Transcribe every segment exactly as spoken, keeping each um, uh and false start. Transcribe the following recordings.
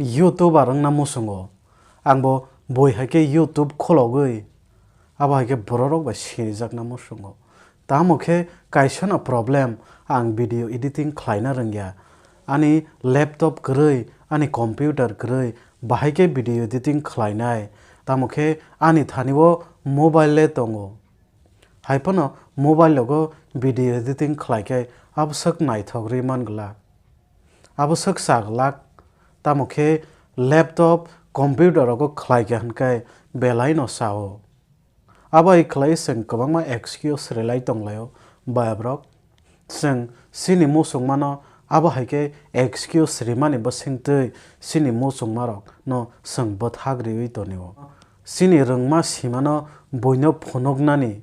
YouTuber wngna muchungo. Ang bo bui hai khe YouTube khologwi, abo hai khe bororok bai sirijakna muchungo. Tamo khe kaisa no problem, ang video editing khlaina rwngya. Ani laptop kwrwi, ani computer kwrwi, bahai khe video editing khlainai. Tamo khe ani thani o mobile le tongo. Hai phano mobile logo video editing khlai khe abo swk naithok rwi man glak. Abo swk cha glak, tamo khe laptop, computer rogo khlai kha hwn khe belai no cha-o. Abo hai khlai chwng kwbangma excuse rwlai tong lai-o, bayabrok. Chwng chini muchungmano abo hai khe excuse rimani bwswng twi chini muchungmarokno chwng bwthak riwi toni-o. Chini rwngma simano buino phunuknani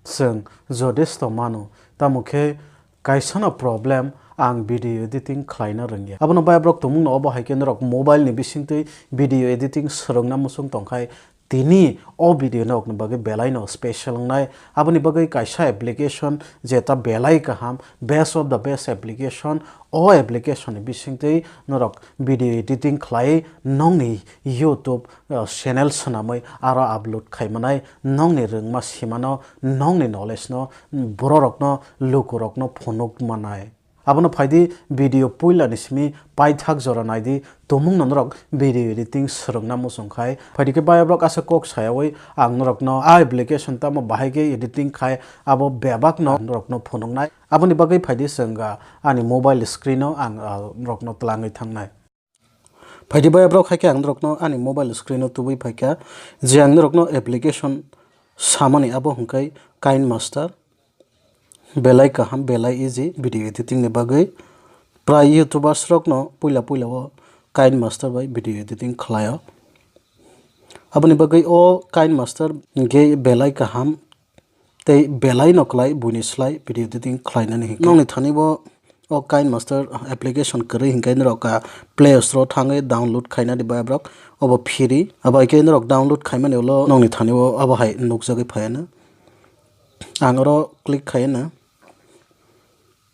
chwng jodesto mano, tamo khe kaisano problem ang video editing khlaina rwngya. Abono bayabrok tongmungno obo hai khe norok mobile ni bisingtwi video editing swrwngna muchung tongkhai, tini o video norokni bagwi belaino special wngnai. Aboni bagwi kaisa application jeta belai kaham, best of the best application. O application ni bisingtwi norok video editing khlai nokni YouTube, uh, channel swnamwi aro upload khaimanai, nokni rwngma simano, nokni knowledge no, bororokno, lukurokno phunuk manai. Abono phaidi video puilani simi paithak jora naidi, tumungno norok video editing swrwngna muchung khai. Phaidi khe bayabrok asa kok sayawi ang norokno a application tamo bahai khe editing khai abo bebakno norokno phunuknai. Aboni bagwi phaidi chwng, ah, ani mobile screen o ang, ah, norokno twlangwi thangnai. Phaidi bayabrok hai khe ang norokno ani mobile screen o tubui phaikha, je ang norokno application samani abo hwnkhe KineMaster. Belai kaham, belai easy video editing ni bagwi. Prai YouTubers rokno puila puila o KineMaster bai video editing khlaio. Aboni bagwi o KineMaster hwnkhe belai kaham tei belai no klai buini slai video editing khlainani hwnkhe. Nokni thani bo o KineMaster application kwrwi hwnkhe norok a Play Store o thangwi download khainani bayabrok, obo free. Abo hai khe norok download khaimani ulo nokni thani o abo hai nukjagwi phaiano. Ang oro click khaina.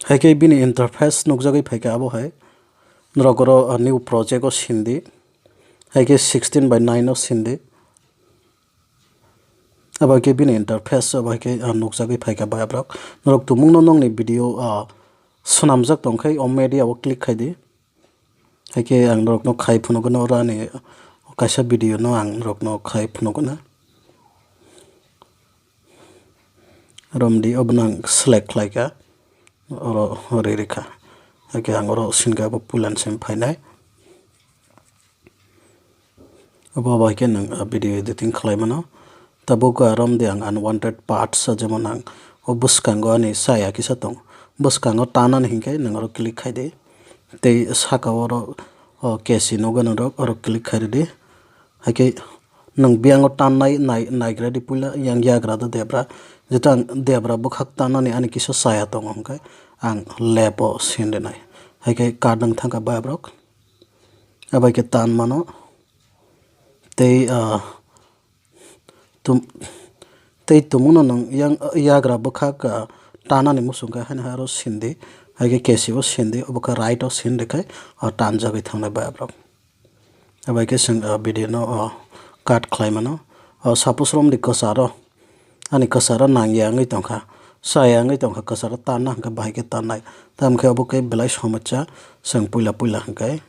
Hai khe bini interface nukjagwi phaikha abo hai. Norok oro, uh, new project o sindi. Hai khe sixteen by nine o sindi. Abo hai khe bini interface abo hai khe, uh, nukjagwi phaikha bayabrok. Norok tumungno nokni video, uh, swnamjak tongkhai o media o click khaidi. Hai khe ang norokno khai phunukgwno oro ani kaisa video no ang norokno khai phunukgwno. Romdi obono ang select khlaikha, oro ri rikha. Hai khe ang oro sinkha abo puilan simi phainai. Obo bai khe nwng, ah, video editing khlai mano. Tabuk, ah, romdi ang unwanted parts, ah, jemon ang o bwskango ani chaya kisa tong. Bwskango tanani hinkhe nwng oro click khai di. Tei saka oro, o, kesi nukgwi norok oro click khai ridi. Hai khe nwng biyango tannai nai-, naigra di puila yang yagra do debra. Jeto ang debra bwkhak tannani ani kisa chaya tongo hwnkhe ang left o sinrinai. Hai khe cut wng thangkha bayabrok. Abai khe tan mano. Tei, ah, tum-, tei tumungno nwng yang, yagra bwkhak, ah, tanani muchungkhe haino hai aro sindi. Hai khe kesi o sindi, obo khe right o sindi khai, ah, tanjagwi thangnai bayabrok. Abai khe chwng, ah, video no, ah, cut khlai mano. Ah, suppose romdi kwcharo. Ani kwcharo nangya wngwi tongkha, chaya wngwi tongkha, kwcharo tanna hwnkhe bahai khe tannai. Tamo khe obo khe belai somosa, chwng puila puila hwnkhe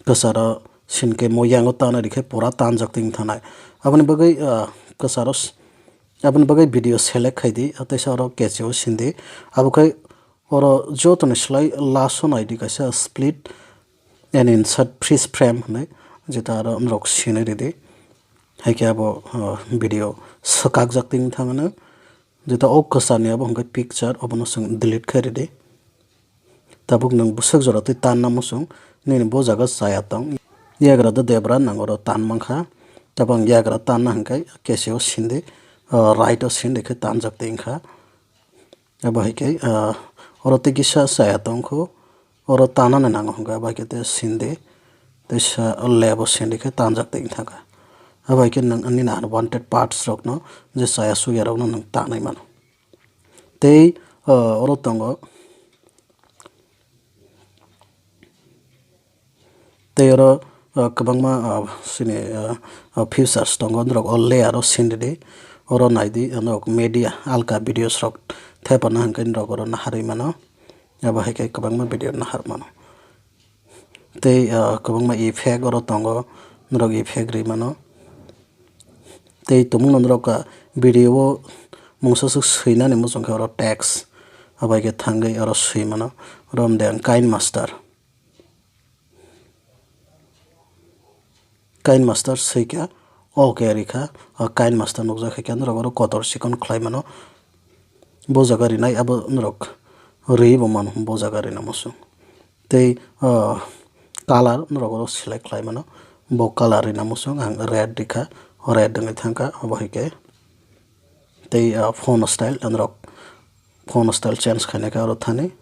kwcharo sinkhe mo yango tanna rikhe pura tanjak twi wngthanai. Aboni bagwi, ah, kwcharo s-, aboni bagwi video select khaidi, ah, teisa oro kesi o sindi. Abo khe oro jotoni slai last o naidi kaisa split and insert freeze frame hinwi, jeta aro norok sinwi ridi. Hai khe abo, uh, video swkakjak twi wngthang hwnwi. Jeta o kwcharni abo hwnkhe picture, obono chwng delete khai ridi. Tabuk nwng bwswk jora twi tanna muchung, nini bo jaga chaya tong. Yagra do debra nang oro tan mankha. Tabuk ang yagra tanna hwnkhe kesi o sindi, uh, right o sindi khe tanjak twi wngkha. Abo hai khe, ah, oro tei kisa chaya tongkho, oro tanani nango hwnkhe abo hai khe tei sindi, teisa left o sindi khe tanjak tei wngthangkha. Abo hai khe nwng nini unwanted parts rokno je chaya suyarokno nwng tanwi mano. Tei, ah, oro tongo. Tei oro, Ah, kwbangma, ah, chini, ah, ah, features tongo, norok o layer o sindi di, oro nai di, norok media, alka videos rok thepana hwnkhe norok oro naharwi mano, abo hai khe kwbangma video nahar mano. Tei, ah, kwbangma effect oro tongo, norok effect rwi mano. Tei tumungno norok, ah, video o mungsa swk swinani muchung khe oro text, abo hai khe thangwi oro swi mano, oro wng de ang KineMaster. KineMaster swi kha, OK rikha, o KineMaster nukjak khe norok oro kotor chikon khlai mano. Bo jaga rinai abo norok rwi bo mano, bo jaga rina muchung. Tei, o, color norok oro select khlai mano, bo color rina muchung ang red rikha, o red wngwi thangkha, abo hai khe. Tei, ah, font style, norok font style change khaina khe oro thani,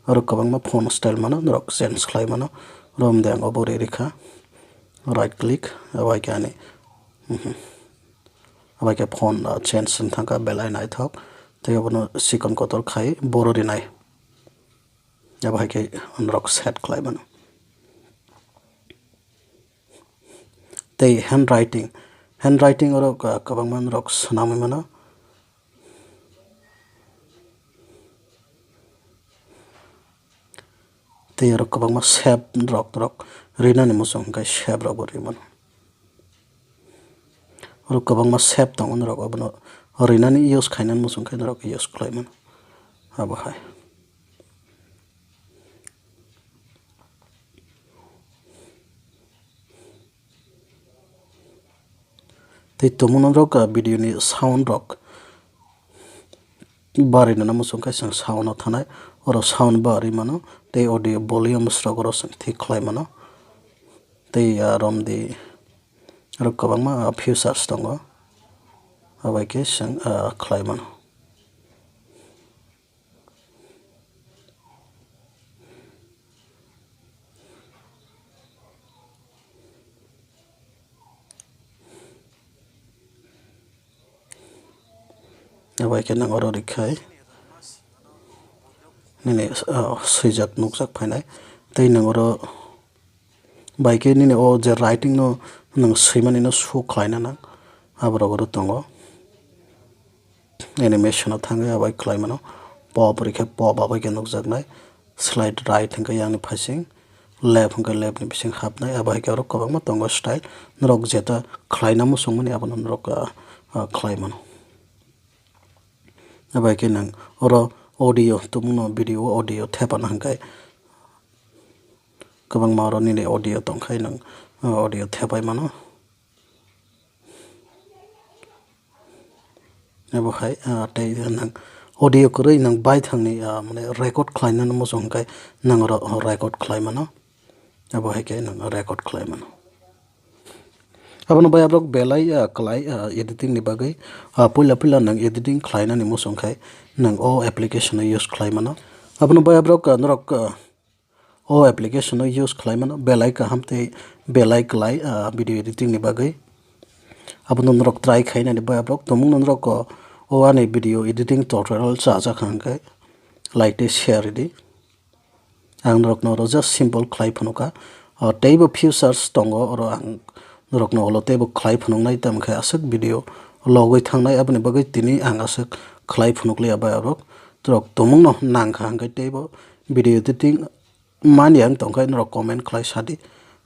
oro kwbangma font style mano, norok change khlai mano. Oro wng de ang obo ri rikha, right click, abo hai khe ani, mhm, abo hai khe font, ah, change wng thangkha, belai naithok. Tei obono chikon kotor khai boro rinai, abo hai khe norok set khlai mano. Tei handwriting, handwriting oro, ah, kwbangma norok swnamwi mano. Tei oro kwbangma shape rok, rok rinani muchung hwnkhe shape rok bo ri mano. Oro kwbangma shape tongo, norok abono rinani use khainani muchung khe norok use khlai mano, abo hai. Tei tumungno norok, ah, video ni sound rok barwi nana muchung khe chwng sound o thanai, oro sound barwi mano, tei audio volumes rok oro chwng thik khlai mano. Tei, ah, romdi oro kwbangma, ah, features tongo, abo hai khe chwng, ah, khlai mano. Abo hai khe nang oro rikha nini, ah, swijak nukjak phainai, tei nang oro bai khe nini o je writing no nwng swimani no show khlaina nang, aborok oro tongo. Animation o thangwi abo hai khlai mano. Pop rikhe pop abo hai khe nukjaknai. Slide right hwnkhe yang ni phaising, left hwnkhe left ni bising hapnai. Abo hai khe oro kwbangma tongo style. Norok jeta khlaina muchungmani abono norok, ah, ah, khlai mano. Abo hai khe nwng oro audio, tumungno video audio thepana hwnkhe kwbangma oro nini audio tongkhai nwng, ah, audio thepai mano. Abo hai, ah, tei nwng audio kwrwi nwng baithangni, ah, mane record khlainani muchung hwnkhe nwng oro record khlai mano. Abo hai khe nwng record khlai mano. Abono bai aborok belai, ah, kwlai, ah, editing ni bagwi, ah, puila puila nwng editing khlainani muchung khe nwng o application no use khlai mano. Abono bai aborok, ah, norok, ah, o application no use khlai mano belai kaham tei belai kwlai, ah, video editing ni bagwi. Abono norok try khainani bai aborok tumungno norok o, o ani video editing tutorial chajak hwnkhe like tei share di. Ang norokno oro just simple khlai phunukha. O, teibo features tongo, oro ang norokno ulo teibo khlai phunuknai, tamo khe aswk video logwi thangnai, aboni bagwi tini ang aswk khlai phunukliya bai oro. Norok tumungno nangkha hwnkhe teibo video editing mani ang tongkha, norok comment khlai sadi.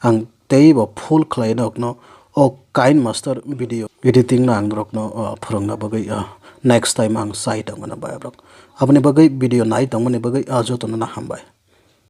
Ang teibo full khlai norokno o KineMaster video editing no ang norokno, o, phwrwngna bagwi, o, next time ang chai tongmano bai aborok. Aboni bagwi video nai tongmani bagwi, o, jotono no hambai.